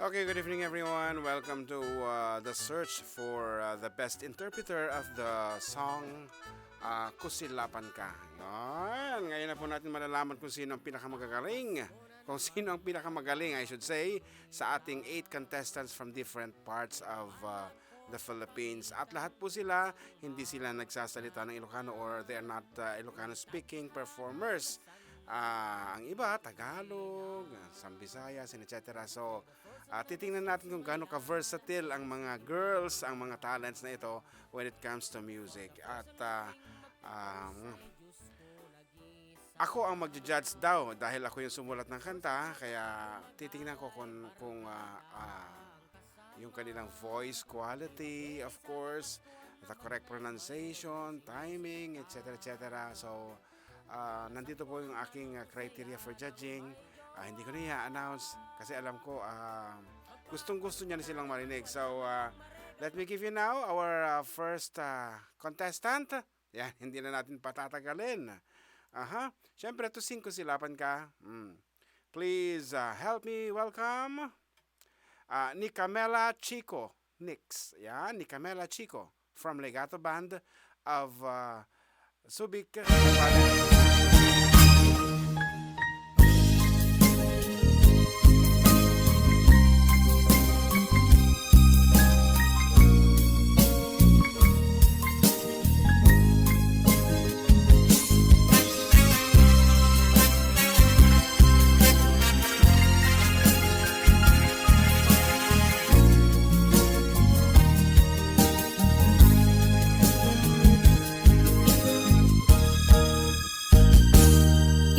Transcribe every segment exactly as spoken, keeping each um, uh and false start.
Okay, good evening, everyone. Welcome to, uh, the search for, uh, the best interpreter of the song, uh, Kusilapan Ka. Yan. Ngayon na po natin malalaman kung sino ang pinakamagagaling. Kung sino ang pinakamagaling, I should say, sa ating eight contestants from different parts of, uh, the Philippines. At lahat po sila, hindi sila nagsasalita ng Ilocano or they are not, uh, Ilocano speaking performers. Ah, ang iba, Tagalog, ah, Sambisayas, and et cetera. So, ah, titingnan natin kung gaano ka-versatile ang mga girls, ang mga talents na ito when it comes to music. At, ah, um, ako ang magja-judge daw dahil ako yung sumulat ng kanta, kaya titingnan ko kung, kung, ah, ah, yung kanilang voice quality, of course, the correct pronunciation, timing, et cetera, et cetera. So, ah, nandito po yung aking, ah, criteria for judging. Ah, hindi ko na i-announce kasi alam ko, ah, gustong-gusto niya na silang marinig. So, ah, let me give you now our, ah, first, ah, contestant. Yan, hindi na natin patatagalin. Aha. Siyempre, to sing Kusilapan Ka. Mm. Please, ah, help me welcome, ah, ni Camela Chico Nix. Yan, ni Camela Chico from Legato Band of, ah, Subic, Zambales.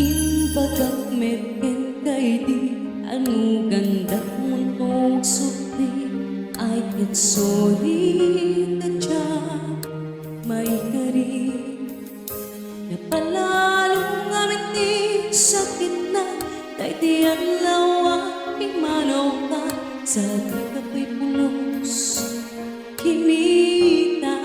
Imbagak met kenka idi, anugandak muntog sukli, ay ket sulit a diak maikari. Napalalong amin ti sakitna, ta iti adlaw a immanawka, sa dika pay pulos kinita.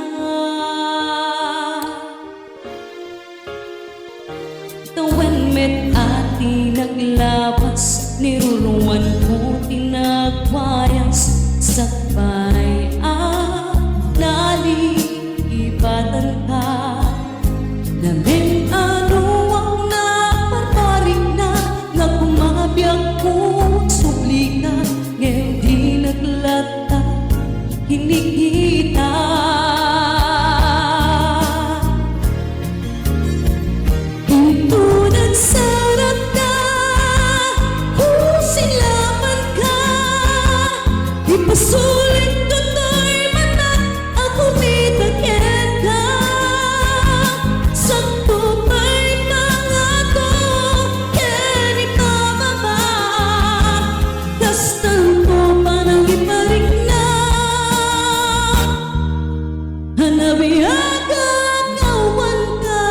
Tawen met a ti naglawas, niruluanko ti nagbayas, sakbay a naliibatanka. Namin-anuak naparparikna, nga kumabiak ko agsublika, ngem dinak latta kinikita. Inton agsarakka, kusilapanka, ipasulit toy manak a kumita kenka. Sakto pay pangato ken ipababa, kastanto panangiparikna. Anabiagak a awanka.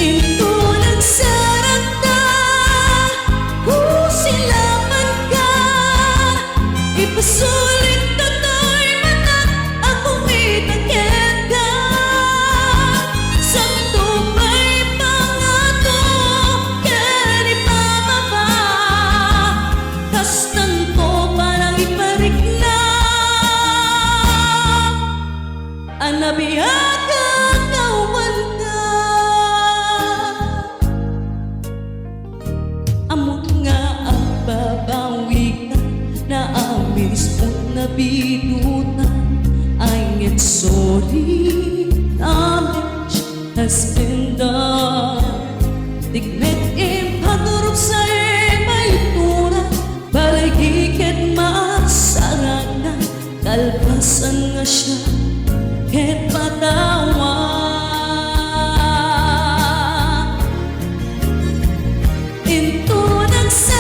Inton agsarakka, kusilapanka, ipasulit toy manak a kumita kenka. Sakto pay pangato ken ipababa, kastanto panangiparikna. Anabiagak a awanka. Ammok nga agbabawika, naamispon, nabidutan, ay ngem sorry, damage has been done. Dikmet impaturog sa imaytura, baligi ket masarakan, kalpasan nga siak ket patawa. Inton agsa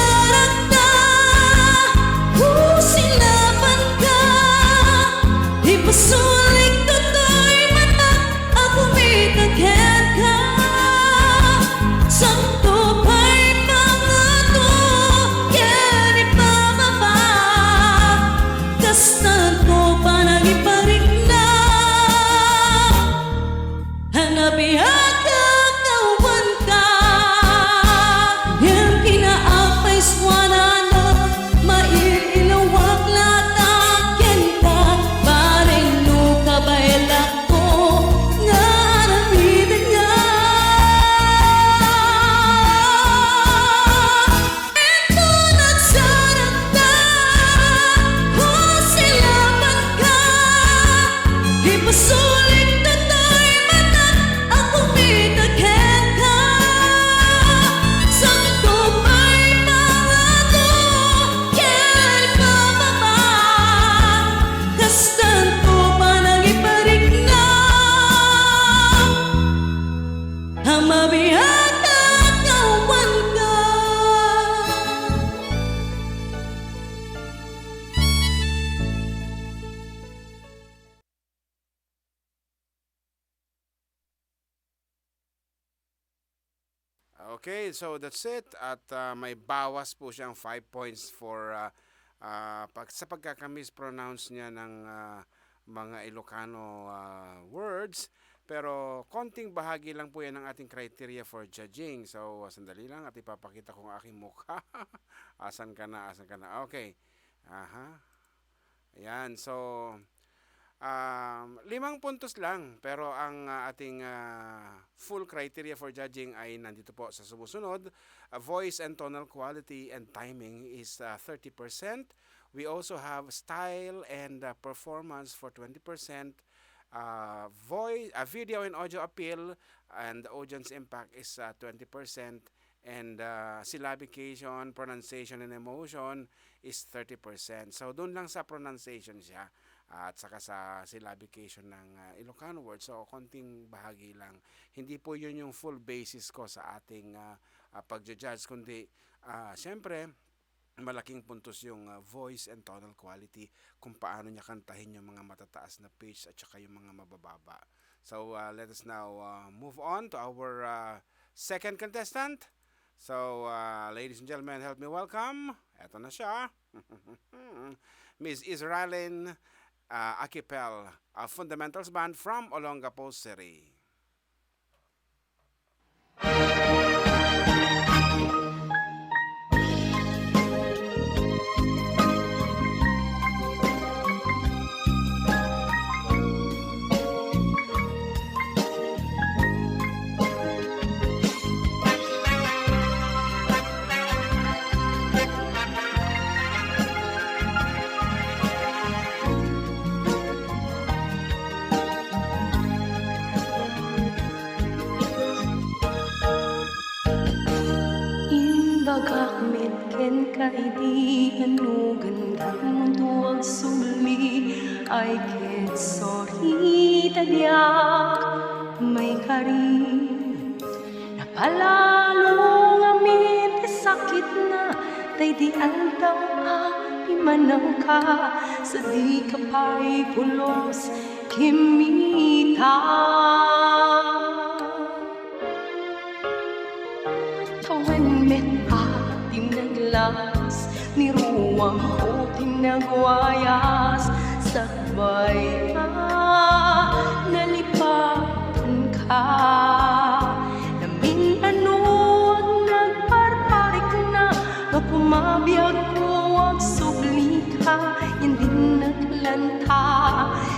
Mabiagak nga awan ka. Okay, so that's it. At ah, may bawas po siyang five points for ah, ah, pag, sa pagkaka-mispronounce niya ng ah, mga Ilocano ah, words. Pero konting bahagi lang po yan ng ating criteria for judging. So, sandali lang at ipapakita ko ang aking mukha. Asan ka na? Asan ka na? Okay. Aha. Ayan. So, um, limang puntos lang. Pero ang ah, ating ah, full criteria for judging ay nandito po sa sumusunod. Ah, voice and tonal quality and timing is ah, thirty percent. We also have style and ah, performance for twenty percent. Uh, voice, uh, video and audio appeal and audience impact is uh, twenty percent. And uh, syllabication, pronunciation, and emotion is thirty percent. So, doon lang sa pronunciation siya at saka sa syllabication ng uh, Ilocano word. So, konting bahagi lang. Hindi po yun yung full basis ko sa ating uh, uh, pagja-judge, kundi uh, siyempre, malaking puntos yung uh, voice and tonal quality, kung paano niya kantahin yung mga matataas na pitch at saka yung mga mabababa. So uh, let us now uh, move on to our uh, second contestant. So uh, ladies and gentlemen, help me welcome. Eto na siya. Miss Israelin uh, Akipel, a Fundamentals Band from Olongapo City. Imbagak met kenka idi, no gandam to agsubli, ay ket sorry ta diak maikari. Napalalo ngamin ti sakitna, ta idi aldaw a pimmanawka, sadika pay pulos kimmita. Tawen met a ti naglas, ni ruamko ti nagwayas, sakbay a nalipatanka. Namin-ano a nagparparikna, gapu mabiagko agsublika, yan dinnak lanta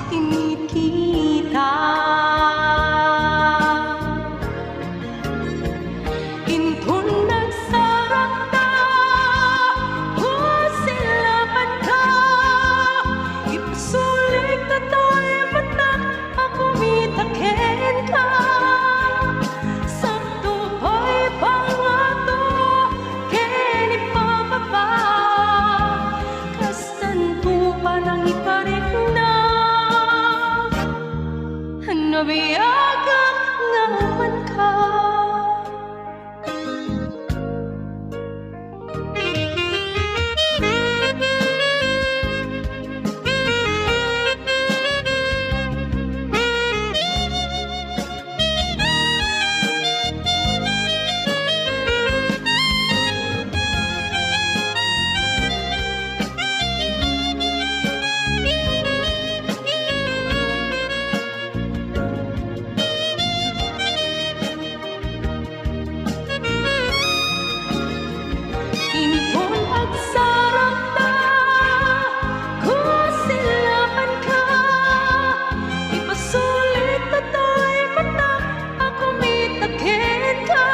inikita. Inton nagsarakta, kusilapanka, ipasulik datoy matak a kumita kenka. Sakto pay pangato ken ipababa, kastanto a nangiparikna. Nabiagak nga awanka. Inton agsarakta, kusilapanka, ipasulit datoy matak a kumita kenka.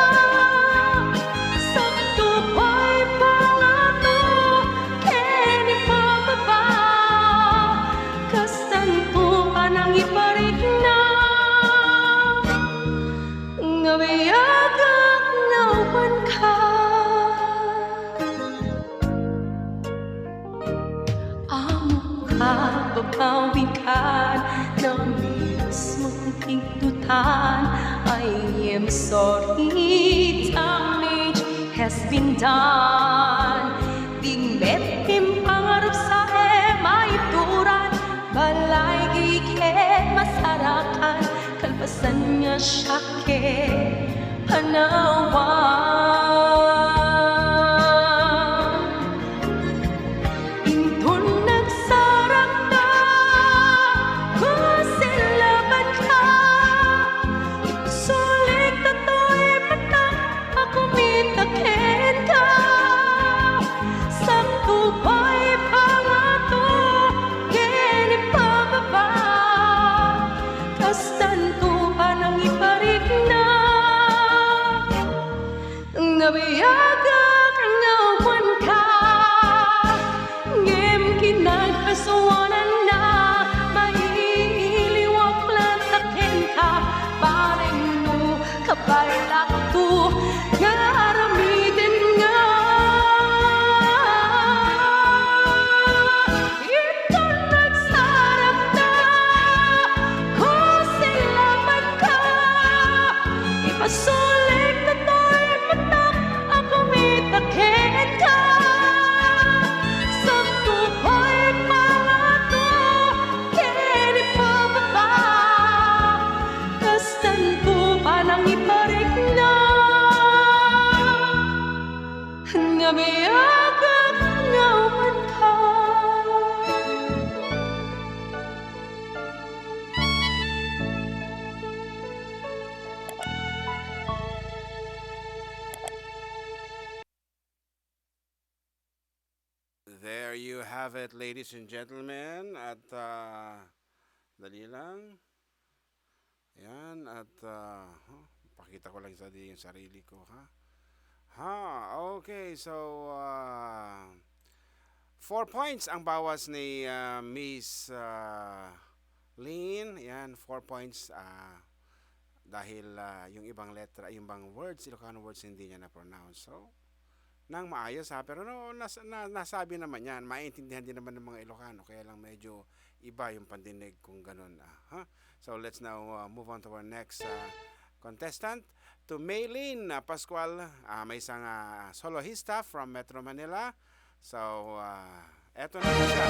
Sakto pay pangato ken ipababa, kastanto a nangiparikna. Nabiagak nga awanka. Ammok a babawikan, no mismo ti kigdutan, ay I'm sorry, damage has been done. Di met ti pangarap sa e maituran. Balay ket masarakan, kalpasan nga siak ket panawan. Inton nagsarakta, kusilabanka. Sulik datoy matak a kumita kenka. Sakto pay pangato ken ipababa. Kastanto a nangiparikna. Nabiagak nga awanka, ngem kinagpasuananna, maiiliwak latta kenka, bareng no kabaelakto nga aramiden nga. Inton nagsarakta, kusilabanka, ipasulik datoy matak a kumita kenka. Sakto pay pangato ken ipababa, kastanto a nangiparikna. Nabiagak nga awanka. There you have it, ladies and gentlemen. At, ah, dali lang. Ayan, at, ah, huh, pakita ko lang sa di yung sarili ko, ha? Ha, okay. So, ah, four points ang bawas ni, ah, Miss, ah, Lynn. Ayan, four points, ah, dahil, ah, yung ibang letra, yung ibang words, Ilocano words, hindi niya na-pronounce. So, nang maayos, ha, pero no, nas-, na-, nasabi naman yan, maintindihan din naman ng mga Ilocano, kaya lang medyo iba yung pandinig kung ganun, ah, ha? So, let's now, ah, move on to our next, ah, contestant, to Maylene, ah, Pascual, ah, may isang, ah, solohista from Metro Manila. So, ah, eto na siya.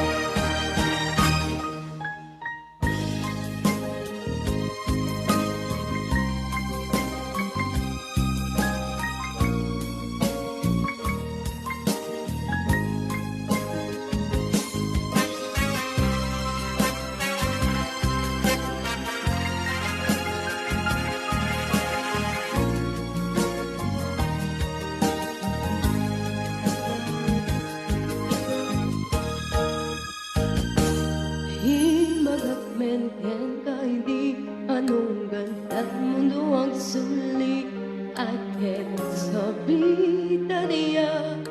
Imbagak met kenka idi a nunggan ta mundo agsubli, I can't stop it, a diak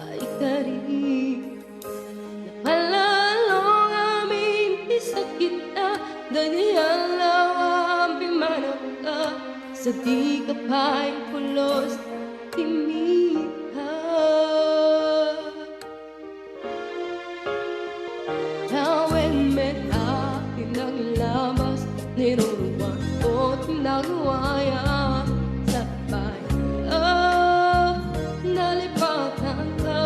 maikari. Napalalo ngamin ti sakitna, daydi aldaw a pimmanawka, sadika pay pulos ti mita. Tawen met a ti naglabas, niruruan ko ti nagwayag, sakbay a nalipatanka.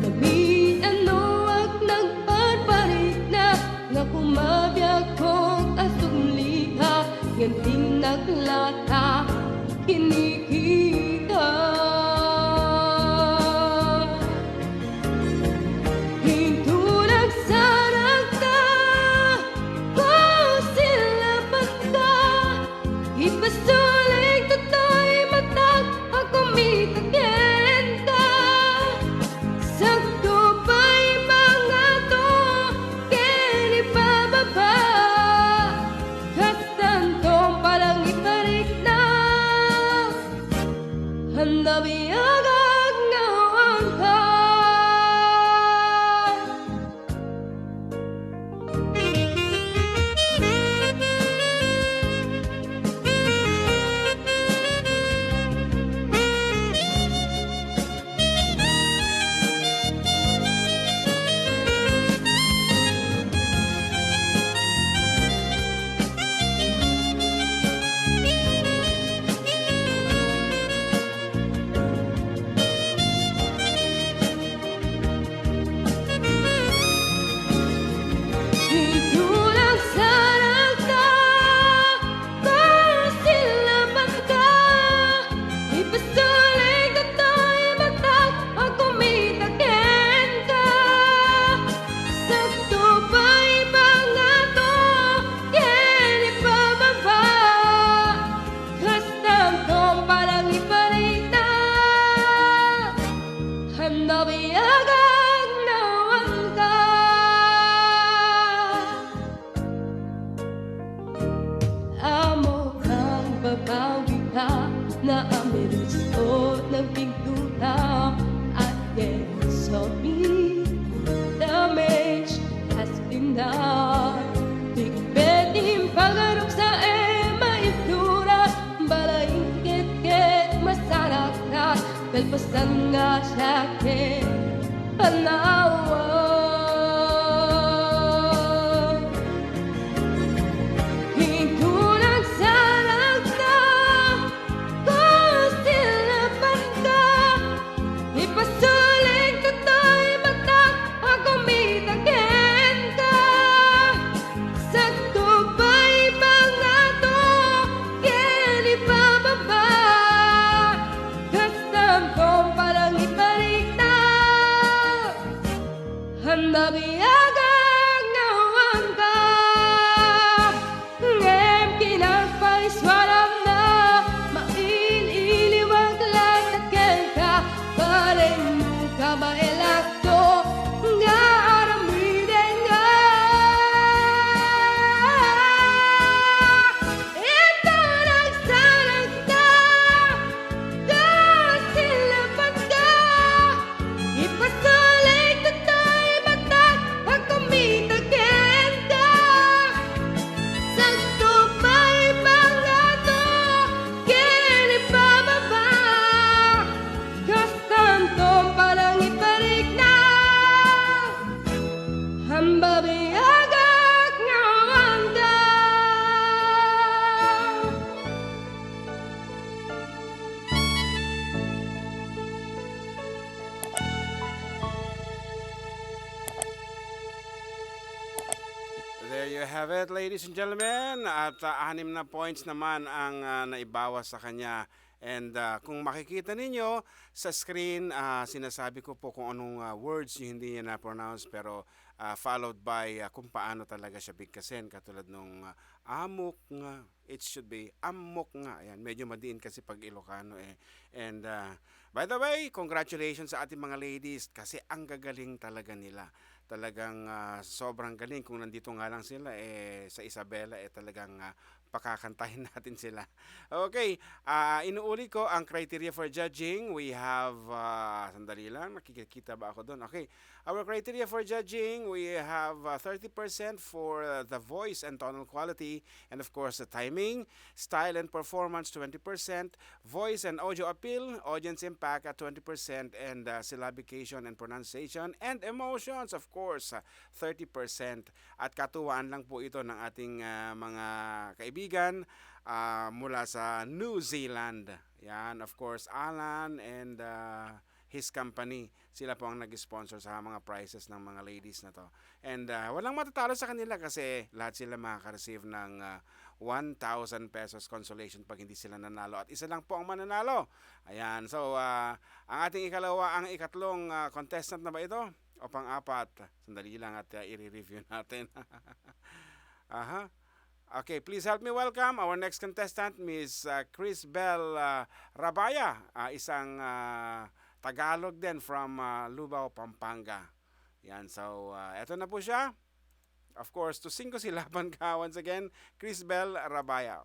Namiannoak nagparparikna, nga kumabiagko a sublika, ngem dinnak latta kinikita. Inton nagsarakta, kusilabanka, ipasulik datoy matak a kumita kenka. Sakto pay pangato ken ipababa, kastanto a nangiparikna. Nabiagak nga awanka. Bawi ka na amiris o nagpintura. I guess so me. Damage has been done. Di pwedeng pagarup sa ema itura. Balaing ketket masarakat. Kalpasan nga siya ket panawan. Inkulang sa langka, kung silapan ka, ipasuling to'y matak a kumita kenka. Sakto pay pangato, ken ipababa. Kastam kong parang iparikna. Handa biagak nga awan ka. Ngem kinagpaisuaram na, maililiwag latta kenka, balay mo ka mailakto, nga aramiden nga. Ita nagsalag na, kasilapan ka, ipasuling to'y matak a kumita kenka. Sakto pay pangato, ken ipababa. Kastam kong parang iparikna. Handa biagak nga awan ka. There you have it, ladies and gentlemen. At, ah, anim na points naman ang, ah, naibawas sa kanya. And, ah, kung makikita ninyo sa screen, ah, sinasabi ko po kung anong, ah, words yung hindi niya na-pronounce, pero, ah, followed by, ah, kung paano talaga siya bigkasin, katulad nung, ah, amok nga. It should be amok nga. Ayan, medyo madiin kasi pag Ilocano eh. And, ah, by the way, congratulations sa ating mga ladies kasi ang gagaling talaga nila. Talagang, ah, sobrang galing. Kung nandito nga lang sila, eh, sa Isabela, eh, talagang, ah, pakakantahin natin sila. Okay, ah, inuuli ko ang criteria for judging. We have, ah, sandali lang, nakikita ba ako doon? Okay, our criteria for judging, we have, uh, thirty percent for, uh, the voice and tonal quality, and of course, the timing, style and performance, twenty percent, voice and audio appeal, audience impact at twenty percent, and, uh, syllabication and pronunciation, and emotions, of course, uh, thirty percent. At katuwaan lang po ito ng ating, uh, mga kaibigan, uh, mula sa New Zealand. Yan, of course, Alan and, uh, his company. Sila po ang nag-sponsor sa mga prizes ng mga ladies na 'to. And, ah, walang matatalo sa kanila kasi lahat sila makaka-receive ng, ah, one thousand pesos consolation pag hindi sila nanalo. At isa lang po ang mananalo. Ayan. So, ah, ang ating ikalawa, ang ikatlong, ah, contestant na ba ito? O pang-apat? Sandali lang at, ah, i-review natin. Aha. Okay, please help me welcome our next contestant, Miss, ah, Chris Bell, ah, Rabaya, ah, isang, ah, Tagalog din from, ah, Lubao, Pampanga. Yan, so, ah, eto na po siya. Of course, to sing ko silaban ka once again, Chris Bell Rabaya.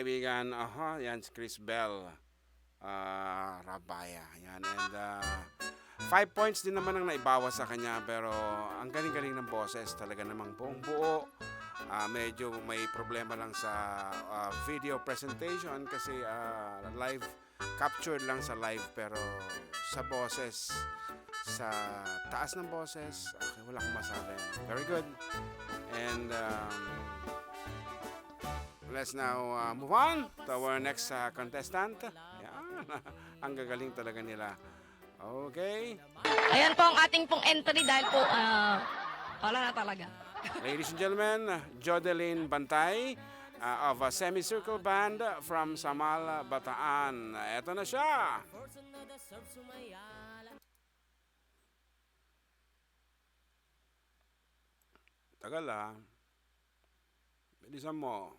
kaibigan. Aha, yan si Chris Bell. Ah, Rabaya. Yan. And, ah, five points din naman ang naibawas sa kanya, pero ang galing-galing ng boses. Talaga namang buong-buo. Ah, medyo may problema lang sa, ah, video presentation kasi, ah, live, captured lang sa live, pero sa boses, sa taas ng boses, okay, wala akong masabi. Very good. And, um, let's now, uh, move on to our next, uh, contestant. Yan. Ang gagaling talaga nila. Okay. Ayan po ang ating pong entry dahil po, ah, wala na talaga. Ladies and gentlemen, Jodeline Bantay, uh, of a Semicircle Band from Samal, Bataan. Eto na siya. Tagal, ah. Bilisan mo.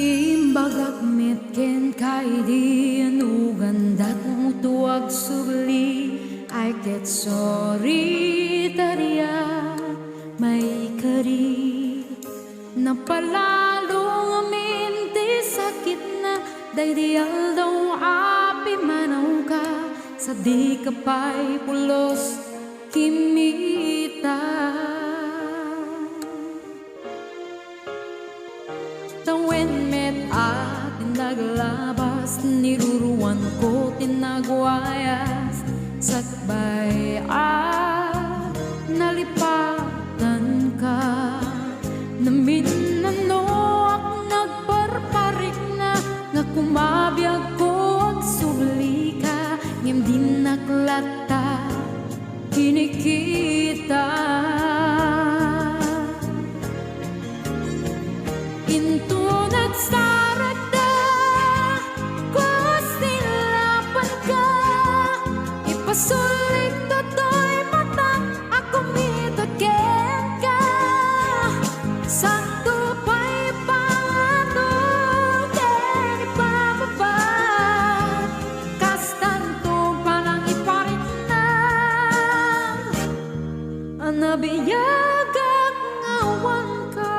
Imbagak met kenka idi anu gandat no to agsubli. I get sorry, taria, maikari. Napalalo ngamin ti sakitna, daydi aldaw a pimmanawka, sa dika pay pulos kimmita. Tawen met a ti naglabas, niruruanko ti nagwayas, sakbay a nalipatanka. Naminnanoak nagparparikna, nga kumabiagko agsublika, ngem dinak latta kinikita. Inton agsarakda, kusti lapanka, ipasulik toy mata a kumita kenka. Santo pay pangatogen ipababa, kastanto panangiparikna a nabiagak nga awanka.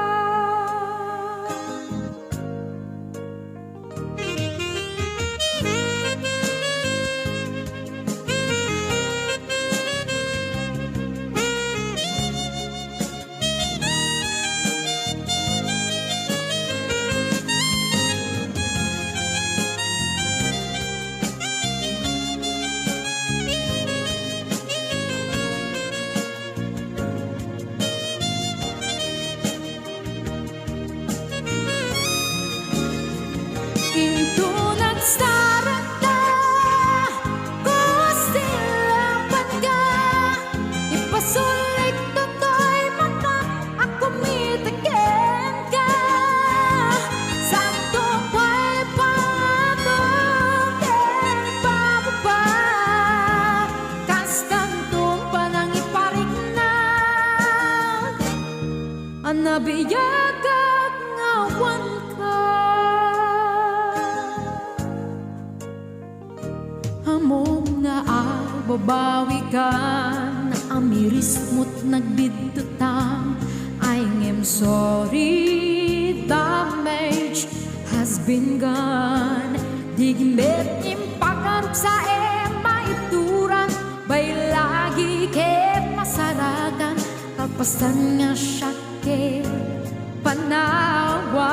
Inton agsarakda, kusti lapanka, ipasulik toy mata a kumita kenka. Santo pay pangatogen ipababa, kastanto panangiparikna a nabiagak nga awanka. Ammom nga agbabawikan, amirismot nagbiddutang. Ay ngem sorry, damage has been done. Dika met impakaruksaem maituran, baylagi ket masarakan, kalpasan nga siak ket panawan.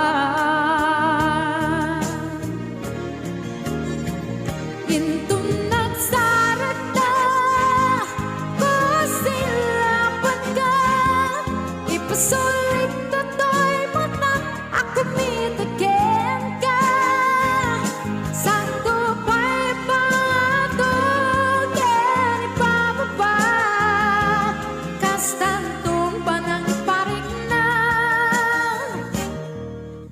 Inton agsarakda, kusti lapanka, ipasulik toy mata a kumita kenka. Santo pay pangatogen ipababa, kastanto panangiparikna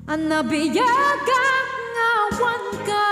a nabiagak nga awanka.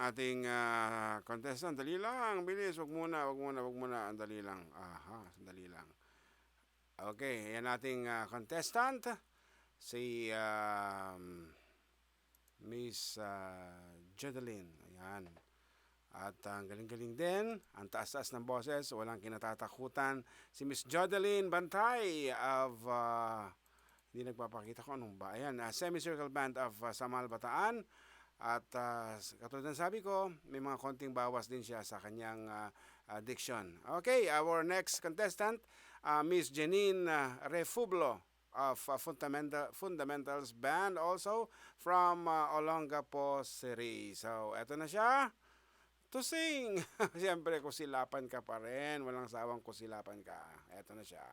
ating, ah, contestant. Dali lang, bilis. Wag muna, wag muna, wag muna. Ang dali lang. Aha, sandali lang. Okay, yan ating, ah, contestant. Si, um, Miss, ah, Jodeline. Ayan. At, ah, ang galing-galing din. Ang taas-taas ng boses. Walang kinatatakutan. Si Miss Jodeline Bantay of, ah, hindi nagpapakita kung anong ba. Ayan, ah, Semicircle Band of, ah, Samal, Bataan. At, ah, s-, katulad ng sabi ko, may mga konting bawas din siya sa kanyang, ah, ah, diction. Okay, our next contestant, ah, Miss Janine, ah, Refublo of, ah, Fundamenta-, Fundamentals Band, also from, ah, Olongapo City. So, eto na siya. To sing! Siyempre, kusilapan ka pa rin. Walang sawang kusilapan ka. Eto na siya.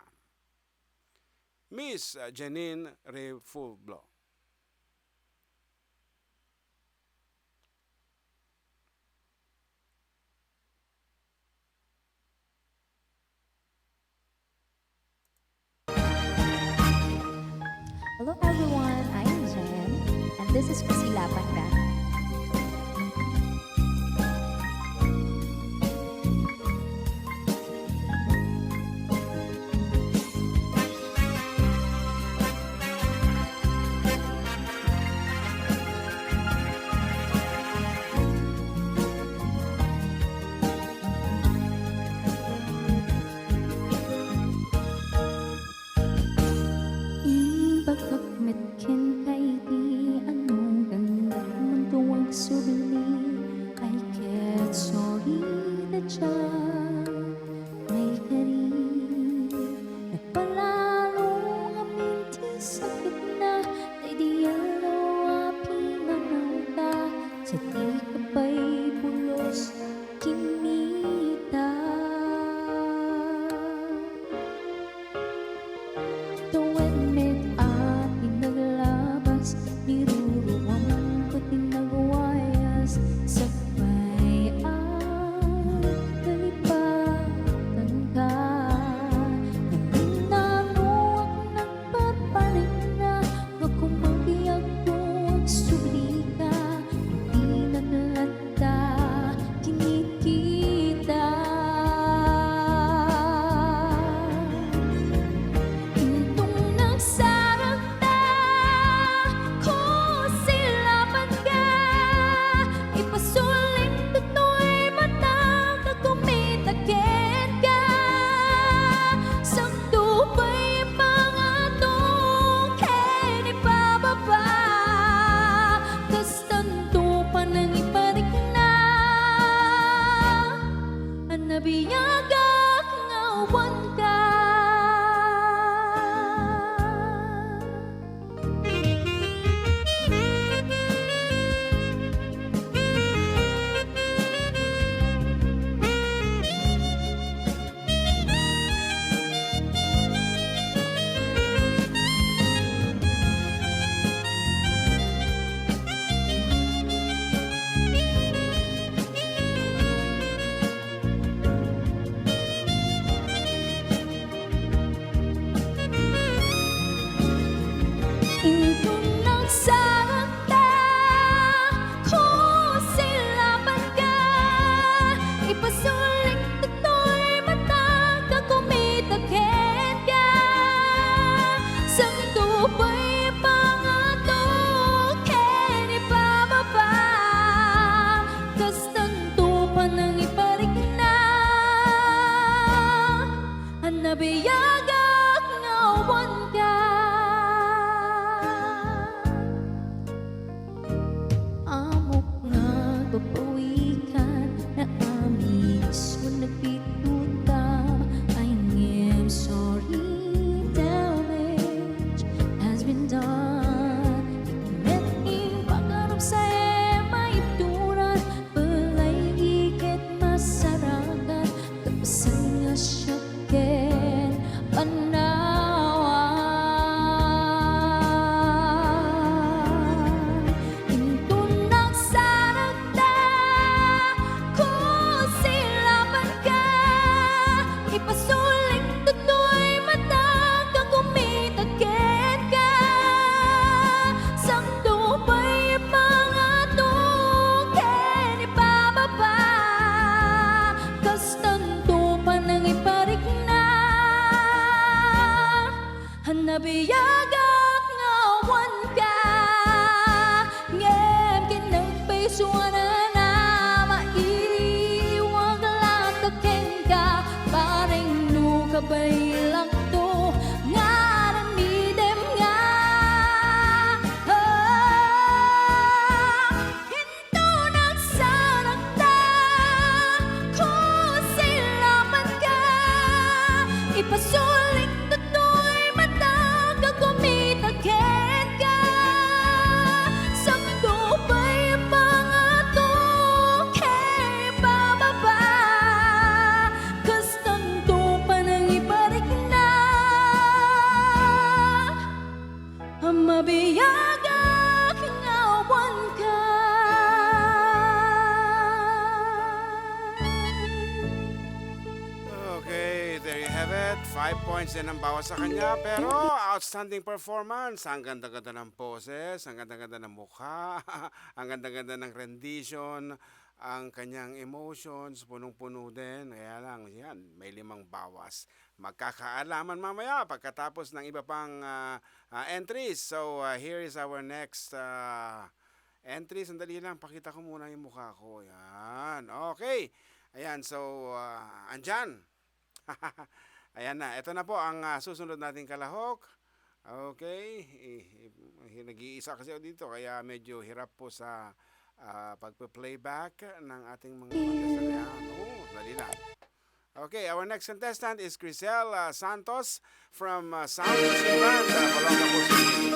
Miss, uh, Janine Refublo. Hello everyone, I am Jen, and this is Kusilapan Ka. Imbagak met kenka iti anno gangganman to agsubli, I can't sorry that siya may kari. Nagpalalo amin ti sakitna, ta idi aldaw a pinanawda, sa di ka pay pulos kinita. Tawen met a ti naglabas, niruruamko ti nagwayas, sakbay a nalipatanka. Nagminanoak, nagpapanekna, nga kumabiagko, agsublika, iti Yagak nga awan ka, ngem kinagpaysuanan a maiwag latta kenka, bareng no kabaylakto nga nanidem nga. Ah, Inton agsarakta, kusilapan ka. Ipasulik datoy matak a kumita kenka. Sakto pay a pangato ken ipababa. Kastanto panangiparikna. Mabiagak nga awan ka. Okay, there you have it. Five points din ang bawas sa kanya. Pero outstanding performance. Ang ganda-ganda ng poses, ang ganda-ganda ng mukha, ang ganda-ganda ng rendition, ang kanyang emotions, punong-puno din. Kaya lang, yan, may limang bawas. Magkakaalaman mamaya pagkatapos ng iba pang ah, ah, entries. So, ah, here is our next ah, entry. Sandali lang, pakita ko muna yung mukha ko. Yan. Okay. Ayan, so, ah, andyan. Ayan na. Ito na po ang ah, susunod nating kalahok. Okay. Eh, eh, nag-iisa kasi ako dito, kaya medyo hirap po sa ah, pagpe-playback ng ating mga contestant. Ayan. Oh, dali lang. Okay, our next contestant is Crisel ah, Santos from ah, South Eastern Band, ah, Caloocan po City.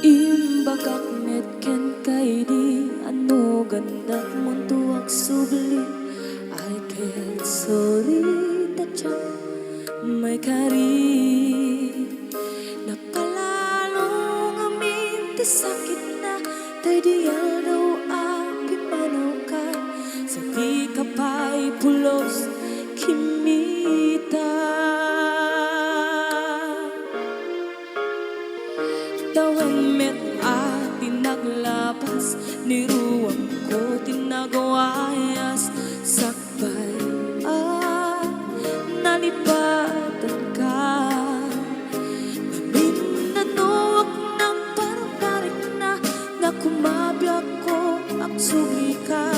Imbagak met kenka idi a no gandak munto agsubli. I get sorry ta diak maikari. Nakalalo ngamin ti sakitna, ta idi aldaw a pimmanuka, sa dika pay pulos kimmita. Tawen met a ti naglabas, niruamko ti nagwayas, sakbay a nalipatanka. Ngamin nanoak nagparparikna nga kumabiakko agsublika,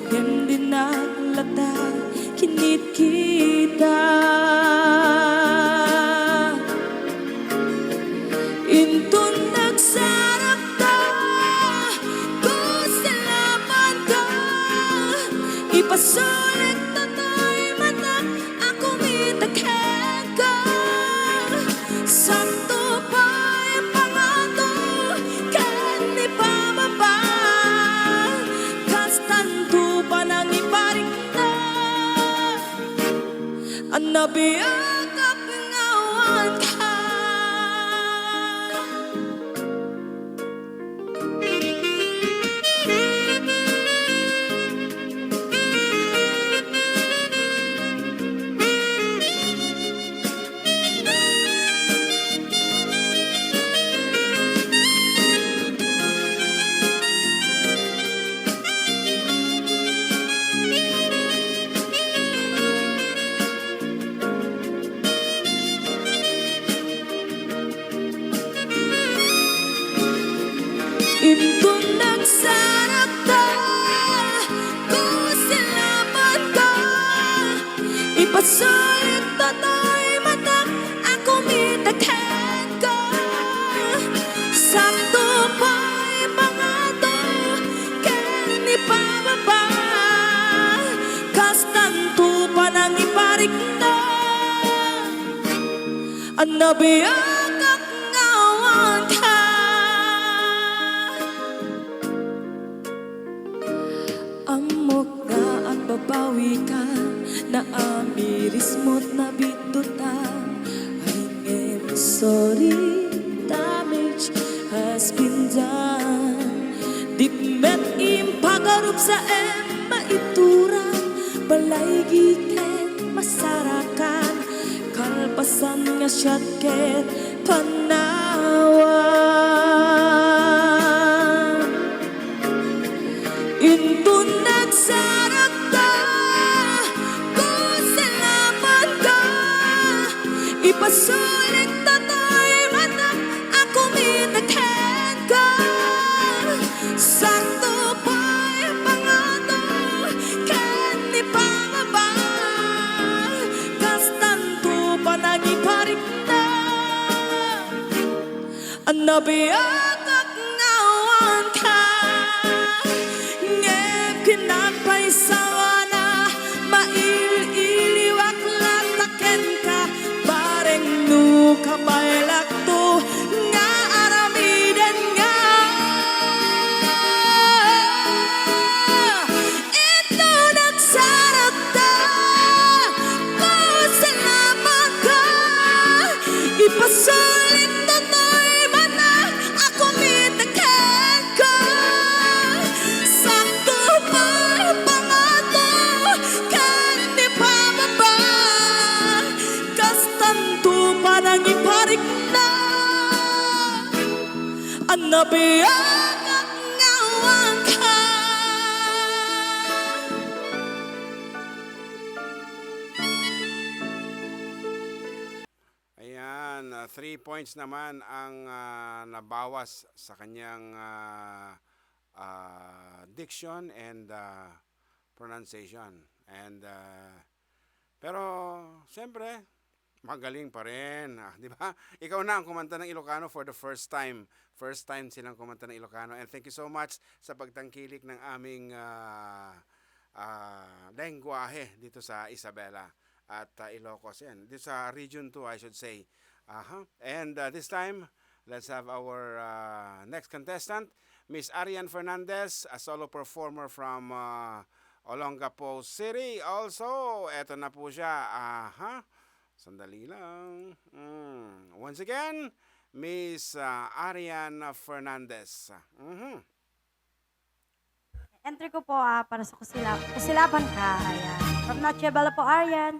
ngem dinak latta kinitkita. Inton nagsarakta, kusilapanka, ipasulik datoy matak a kumita kenka. Sakto pay a pangato ken ipababa, kastanto panangiparikna. A nabiagak nga awan ka. Inton nagsarakta, kusilapanka, ipasulik datoy matak a kumita kenka. Sakto pay a pangato ken ipababa, kastanto panangiparikna. A nabiagak nga awan ka. Ammok nga agbabawika, naamiris mo't nabiddutang. Ay ngem sorry, ta Dan, di met impagarup sa em maiturang, balaygi ken masarakan, kalpasan nga siak ket panawan. Inton nagsarakta, kusilapanka, ipasulik datoy mata a kumita kenka. Sakto pay pangato ken ni pababa, kastanto panangiparikna. Nabiagak nga awanka, ngem kinapaysawana, mail-iliwak latta kenka, bareng no kabaelakto nga aramiden nga. Ito nagsarakta, kusilapanka, ipasulik datoy mata a kumita kenka. Sakto pay pangato ken ni pababa, kastanto panangiparikna. Nabiagak nga awanka. Ayan, ah, three points naman ang, ah, nabawas sa kanyang, ah, ah, diction and, ah, pronunciation. And, ah, pero, siyempre, magaling pa rin, ah, di ba? Ikaw na ang kumanta ng Ilocano for the first time. First time silang kumanta ng Ilocano. And thank you so much sa pagtangkilik ng aming, ah, ah, lengguwahe dito sa Isabela at, ah, Ilocos. Yan, dito sa Region two, I should say. Aha. And, ah, this time, let's have our, ah, next contestant, Miss Arian Fernandez, a solo performer from, ah, Olongapo City. Also, eto na po siya. Aha. Sandali lang. Mm. Once again, Miss, ah, Arian Fernandez. Mhm. Entry ko po, ah, para sa Kusila-, Kusilapanka. Ayan. From Noche Bella po, Arian.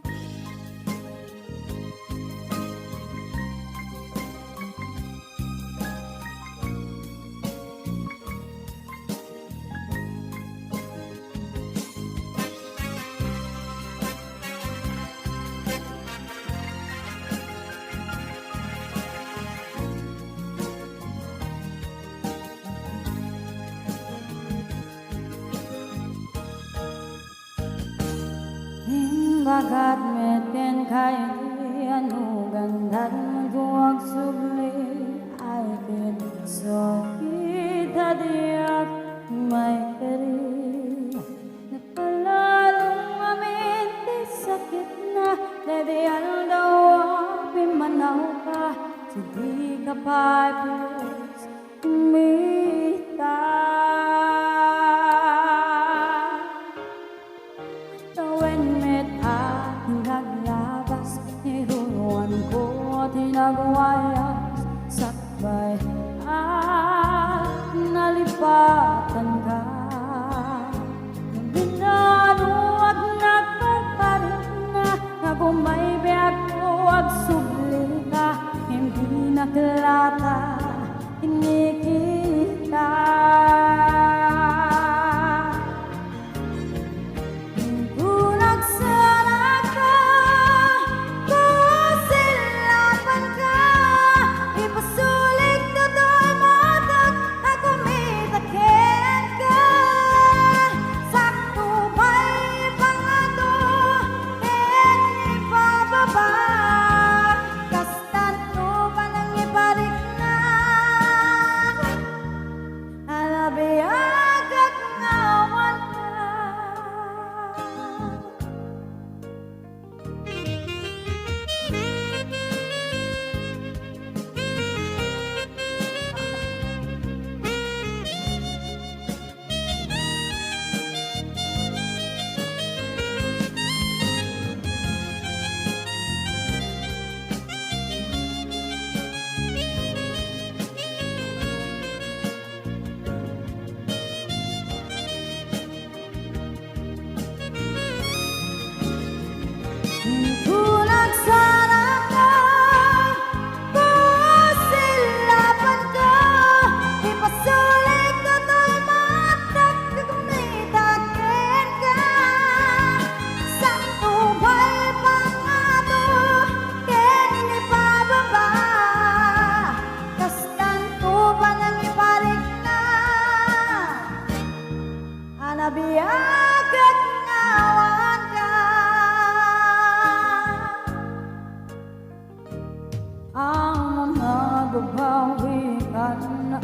Imbagat met kenka idi anugan, dagmedko agsubli, ay ket sakit a diak maikari. Nakalalong amin ti sakitna, daydi aldaw a pimmanawka, sadi ka pay pulos kumita. Tawen met a naglabas, niruruanko ti nagwayas, sakbay a nalipatanka. Binano agnak parparikna, nga gumaybiagko agsublika, ngem dinak lata inikita. Inton agsaraka, kusilapanka, ipasulik datoy matak a kumita kenka. Sakto pay pangato ken ipababa, kastanto panangiparikna.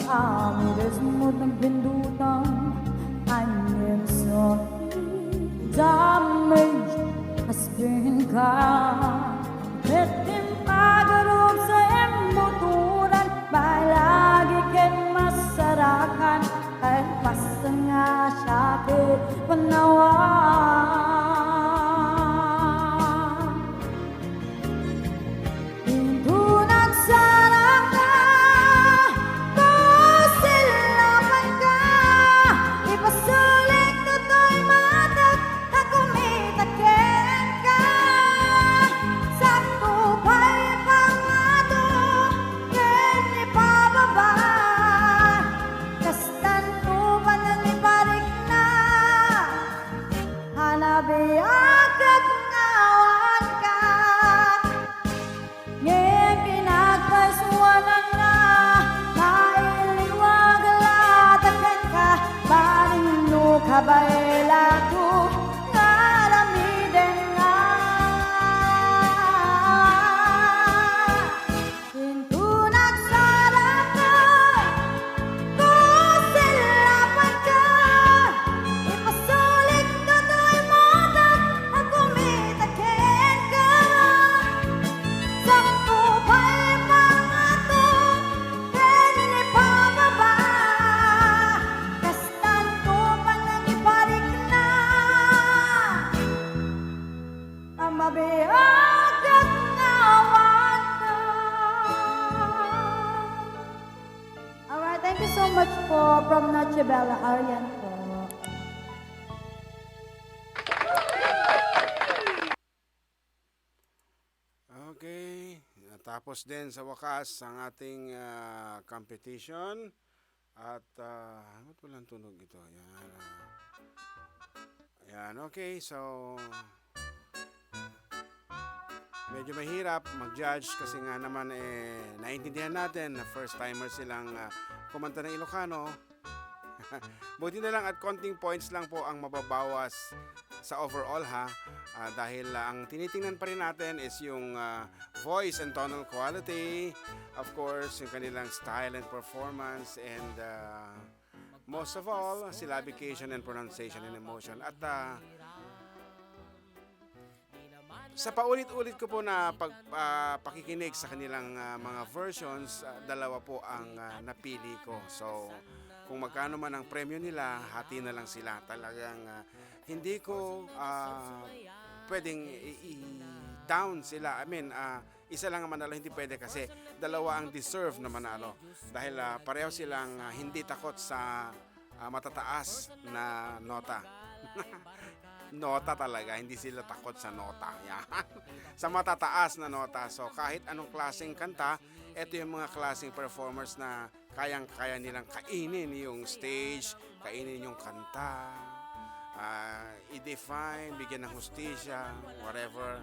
Amides met nagbindutang, and then so damage has been done. Ket ti pagarup sa embuturan, balagi ken masarakan, ay pasta nga siya ket panawan. Inton nagsaraka, pasilapanka, ipasulik toy matak a kumita kenka. Sakto pay pangato ken ipababa, kastanto panangiparikna. Hanabiak ket ngawanka. Ngem pinagpaisuananna, mailiwag latta kenka, baling no kabaelak to, nga aramidenna. Inton nagsaraka, pasilapanka, ipasulik toy matak a kumita kenka. Sakto pay pangato ken ipababa, kastanto panangiparikna. Mabiag ket ngawanka. Alright, thank you so much po from Noche Bella Aryan po. Okay, natapos din sa wakas ang ating, ah, competition. At, ah, ba't walang tunog ito? Yan, ah. Yan, okay. So, medyo mahirap mag-judge kasi nga naman, eh, naintindihan natin na first timer silang, ah, kumanta ng Ilocano. Buti na lang at konting points lang po ang mababawas sa overall, ha. Ah, dahil, ah, ang tinitingnan pa rin natin is yung, ah, voice and tonal quality, of course, yung kanilang style and performance, and, ah, most of all, syllabication and pronunciation and emotion. At, ah, sa paulit-ulit ko po na pag-, ah, pakikinig sa kanilang, ah, mga versions, ah, dalawa po ang, ah, napili ko. So, kung magkano man ang premyo nila, hati na lang sila. Talagang, ah, hindi ko, ah, pwedeng i-, i-down sila. I mean, ah, isa lang ang manalo, hindi pwede kasi dalawa ang deserve na manalo. Dahil, ah, pareho silang, ah, hindi takot sa, ah, matataas na nota. Nota talaga, hindi sila takot sa nota. Yan. Sa matataas na nota. So, kahit anong klaseng kanta, eto yung mga klaseng performers na kayang-kaya nilang kainin yung stage, kainin yung kanta, ah, i-define, bigyan ng hustisya, whatever.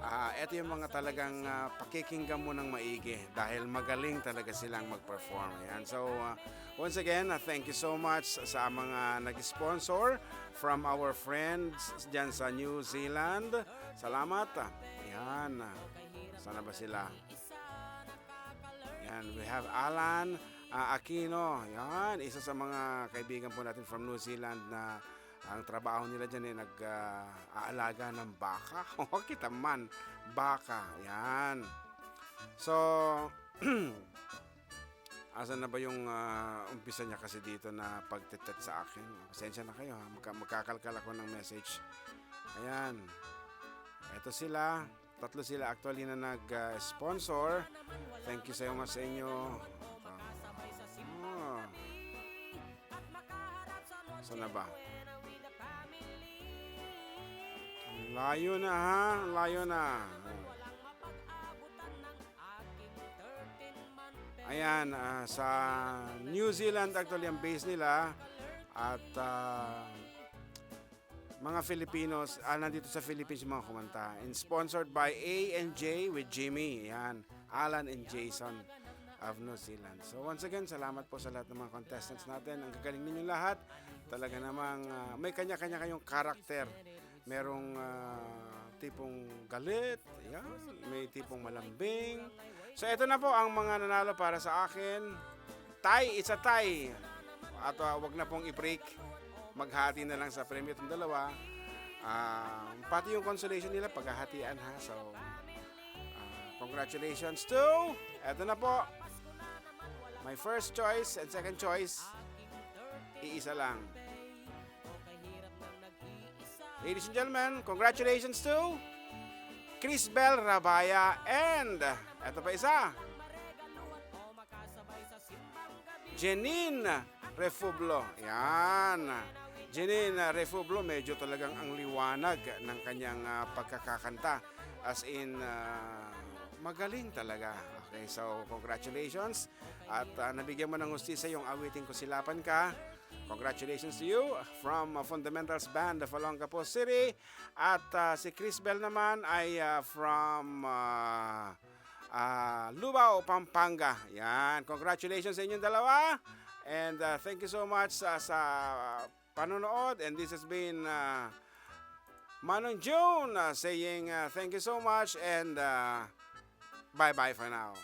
Ah, eto yung mga talagang, ah, pakikinggan mo ng maigi dahil magaling talaga silang mag-perform. Ayan. So, ah, once again, ah, thank you so much sa mga nag-sponsor from our friends dyan sa New Zealand. Salamat. Ayan. Sana ba sila? Yan, we have Alan, ah, Aquino. Yan, isa sa mga kaibigan po natin from New Zealand na ang trabaho nila dyan ay nag, ah, aalaga ng baka. O, kita man, baka. Yan. So, asan na ba yung, ah, umpisa niya kasi dito na pagtetet sa akin? Pasensya na kayo, ha. Magka-, magkakalkal ako ng message. Ayan. Ito sila. Tatlo sila actually na nag, ah, sponsor. Thank you sa iyo, mas sa inyo. Ah. Sana ba? Layo na, ha? Layo na. Ayan, ah, sa New Zealand actually ang base nila. At, ah, mga Filipinos, ah, nandito sa Philippines yung mga kumanta. And sponsored by A and J with Jimmy. Yan. Alan and Jason of New Zealand. So once again, salamat po sa lahat ng mga contestants natin. Ang gagaling ninyo lahat. Talaga namang, ah, may kanya-kanya kayong karakter. Merong, ah, tipong galit. Yan. May tipong malambing. So ito na po ang mga nanalo para sa akin. tie, it's a tie. At, ah, wag na pong i-break. Maghati na lang sa premyo itong dalawa. Ah, pati yung consolation nila, paghahatian ha. So, ah, congratulations to, eto na po, my first choice and second choice, iisa lang. Ladies and gentlemen, congratulations to Chris Bell Rabaya and eto pa isa, Janine Refublo. Yan. Janine Refublo, medyo talagang ang liwanag ng kanyang, ah, pagkakakanta. As in, ah, magaling talaga. Okay, so congratulations. At, ah, nabigyan mo ng hustisya yung awiting Kusilapan Ka. Congratulations to you from, ah, Fundamentals Band of Olongapo City. At, ah, si Chris Bell naman ay, ah, from, ah, ah, Lubao, Pampanga. Yan. Congratulations sa inyong dalawa. And, ah, thank you so much sa, sa panonood. And this has been, ah, Manong June, ah, saying, ah, thank you so much and, ah, bye-bye for now.